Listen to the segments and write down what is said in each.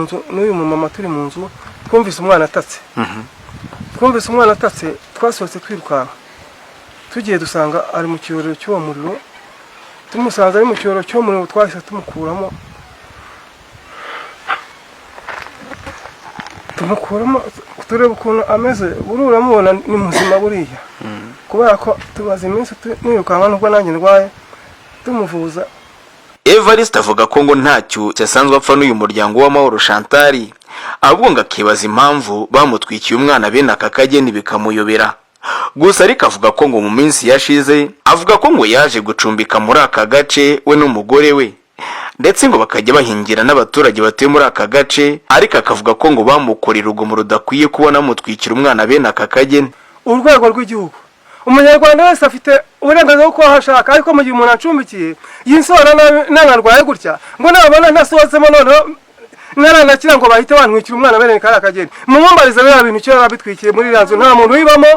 Nzu n'uyu mumama turi mu nzu, twumvise umwana atatse. Twumvise umwana atatse, twasohotse twirukanka, tugiye dusanga ari mu cyorezo cy'uwo muriro. Tumusanze ari mu cyorezo cy'uwo muriro, twahise tumukuramo, tumukuramo tureba ukuntu ameze. Buriya uramubona ni muzima buriya, kubera ko tumaze iminsi nirukanka, nubwo nanjye ndwaye, tumuvuza. Evariste avuga ko ngo ntacyo cyasanzwe apfa n'uyu muryango w'Amahoro Chantal, ahubwo ngo akibaza impamvu bamutwikiye umwana bene aka kageni bikamuyobera. Gusa ariko avuga ko ngo mu minsi yashize, avuga ko ngo yaje gucumbika muri aka gace we n'umugore we, ndetse ngo bakajya bahingira n'abaturage batuye muri aka gace, ariko akavuga ko ngo bamukorera urugomo rudakwiye kubona bamutwikira umwana bene aka kageni. Urwego rw'igihugu, umunyarwanda wese afite uburenganzira bwo kuba aho ashaka, ariko mu gihe umuntu acumbikiye yinsohora nabi, nanarwaye gutya, ngo nabona ntasohotsemo, noneho naranakira, ngo bahite bantwikira umwana bene kariya kageni. Mumumbarize biriya bintu icyo yari muri iriya nzu, nta muntu uyibamo,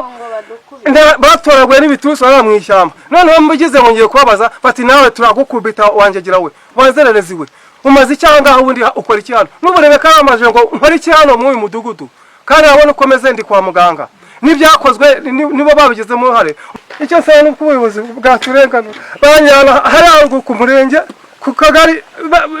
batoraguye n'ibiturusu baba mu ishyamba. Noneho mbugize ngo ngiye kubabaza, bati: "Nawe turagukubita, wanjyegira we, wazererezi we, umaze iki aha ngaha? Ubundi ukora iki hano?" N'ubu karamaje ngo nkore iki hano muri uyu mudugudu, kandi urabona uko meze, ndi kwa muganga. N'ibyakozwe nibo babigizemo uruhare. Icyo nsaba ni uko ubuyobozi bwaturenganura, banjyana hariya haruguru ku murenge, ku kagari,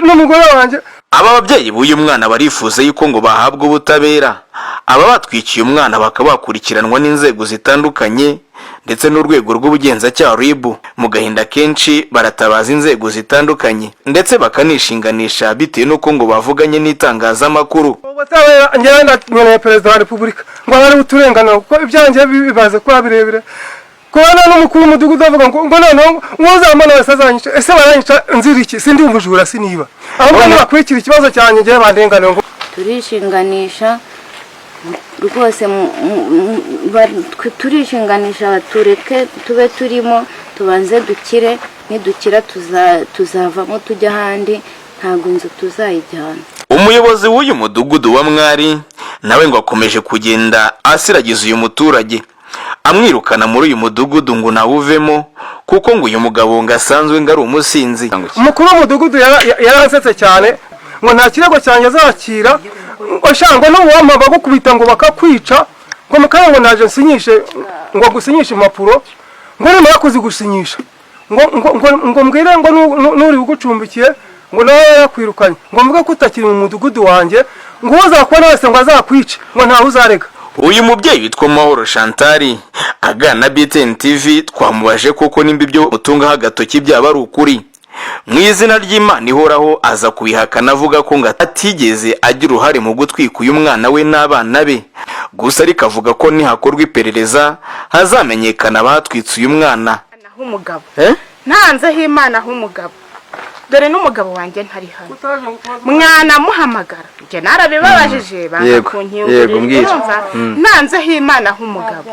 n'umugore wanjye. Aba babyeyi b'uyu mwana barifuza yuko ngo bahabwa ubutabera, aba batwikiye umwana bakaba bakurikiranwa n'inzego zitandukanye ndetse n'urwego rw'ubugenzacyaha RIB. Mu gahinda kenshi baratabaza inzego zitandukanye, ndetse bakanishinganisha bitewe n'uko ngo bavuganye n'itangazamakuru. Ubutabera, njyewe nkeneye Perezida wa Repubulika ngo abe ari uturenganura, kuko ibyanjye bibaze kuba birebire, kubona n'umukuru w'umudugudu avuga ngo noneho uzambona wese azanyica. Ese baranyica nzira iki? Sindi umujura, siniba. Ahubwo nibakurikira ikibazo cyanjye, njyewe bandenganura ngo Turishinganisha rwose, turishinganisha, tureke tube turimo, tubanze dukire. Nidukira tuzavamo tujya ahandi, ntabwo inzu tuzayijyana. Umuyobozi w'uyu mudugudu wa Mwari nawe ngo akomeje kugenda asiragiza uyu muturage, amwirukana muri uyu mudugudu ngo nawuvemo, kuko ngo uyu mugabo ngo asanzwe ngo ari umusinzi. Umukuru w'umudugudu yaransetse cyane, ngo nta kirego cyanjye azakira, ngo sha, ngo n'uwampa bagukubita, ngo bakakwica, ngo mu kanya ngo naje nsinyishe, ngo gusinyishe impapuro, ngo nimara kuzigusinyisha, ngo mbwire ngo n'uri ugucumbikiye, ngo nawe yarakwirukanye, ngo mvuge ko utakiri mu mudugudu wanjye, ngo uwo uzakubona wese ngo azakwice, ngo ntawe uzarega. Uyu mubyeyi witwa Mahoro Chantal aganira na BTN TV, twamubaje koko nimba ibyo mutungaho agatoki byaba ari ukuri. Mu izina ry'Imana ihoraho aza kubihakana, avuga ko ngo atigeze agira uruhare mu gutwika uyu mwana we n'abana be. Gusa ariko avuga ko nihakorwa iperereza hazamenyekana abatwitse uyu mwana. H'umugabo ntanzeho Imana h'umugabo, dore n'umugabo wanjye ntari hano, mwanamuhamagara, njye narabibabajije banga kunkingurira. Yego, mbwira. Urumva, ntanzeho Imana h'umugabo,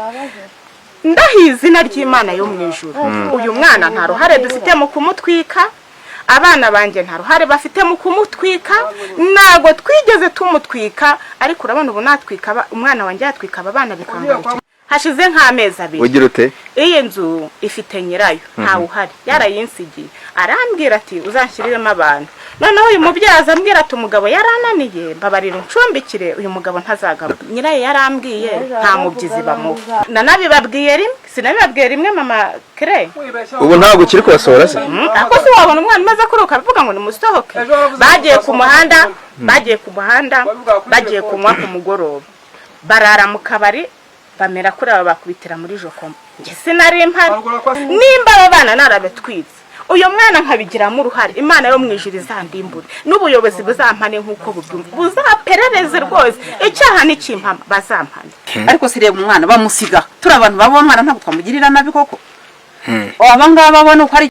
ndahiye izina ry'Imana yo mu ijuru, uyu mwana nta ruhare dufite mu kumutwika, abana banjye nta ruhare bafite mu kumutwika, ntabwo twigeze tumutwika. Ariko urabona ubu natwika umwana wanjye, yatwika aba bana bikangarukira. Hashize nk'amezi 2. Ugira ute? Iyi nzu ifite nyirayo, ntawe uhari, yarayinsigiye, arambwira ati: "Uzanshyiriremo abantu." Noneho uyu mubyeyi aza ambwira ati: "Umugabo yarananiye, mbabarira uncumbikire, uyu mugabo ntazagaruka." Nyirayo yarambwiye nta mubyizi bamuha. Nanabibabwiye rimwe, sinabibabwiye rimwe, mama kere? Ubu ntabwo ukiri kubasohora se? Ako se wabona umwana umaze kuruka avuga ngo nimusohoke? Bagiye ku muhanda, bagiye ku muhanda, bagiye kunywa ku mugoroba, barara mu kabari, bamera kuri aba, bakubitira muri jokoma. Njye sinari mpari. Nimba aba bana narabetwitse, uyu mwana nkabigiramo uruhare, Imana yo mu ijuru izandimbure, n'ubuyobozi buzampane nk'uko bubyumva, buzaperereze rwose, icyaha nikimpama bazampane. Ariko si reba umwana bamusiga, turi abantu baba, umwana ntabwo twamugirira nabi koko, aba ngaba babona uko ari.